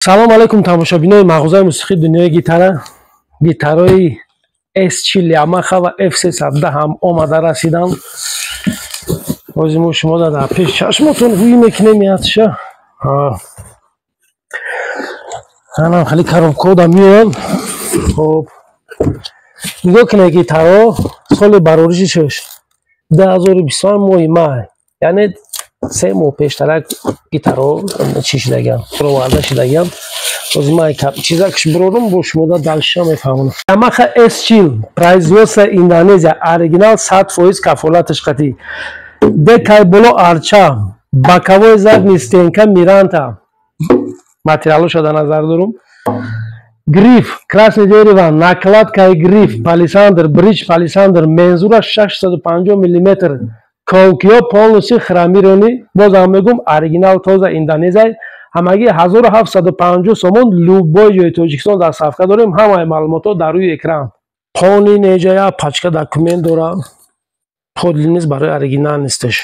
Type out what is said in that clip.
Салом алейкум, тамошобинои мағозаи мусиқии «Дунёи гитара». Гитарои S40 Ямаха ва F310 ҳам омада расиданд. Ҳозир мо шумо дар пеш чашмотон рӯй мекунем ятша. Анам хеле коробкода меоянд. Хоб, нигоҳ кунед, гитаро соли бароришиш 2025, моҳи май, яъне 3 моҳ пештарак гитаро чӣ шидагиам, роварда шидагиам. Ҳозир ман чизакш бирорум, бо шумо да дальше мефаҳмонам. Ямаха S40, производство Индонезия, оригинал, 100% кафолаташ қатӣ. Декай боло арча, боковой, задний стенка миранта, материалоша дар назар дорум. Гриф красный дерево, накладкаи гриф палисандр, бридж палисандр, мензура 650 миллиметр, колкиё полностью хромированный. Бозам мегум, оригинал, тоза, Индонезия. Ҳамагӣ 1750 сомон. Любой ҷои Тоҷикистон доставка дорем. Ҳамаи маълумотҳо дар рӯи экран. Пони неҷая пачка документ дора, подлинный барои оригинал нестеш.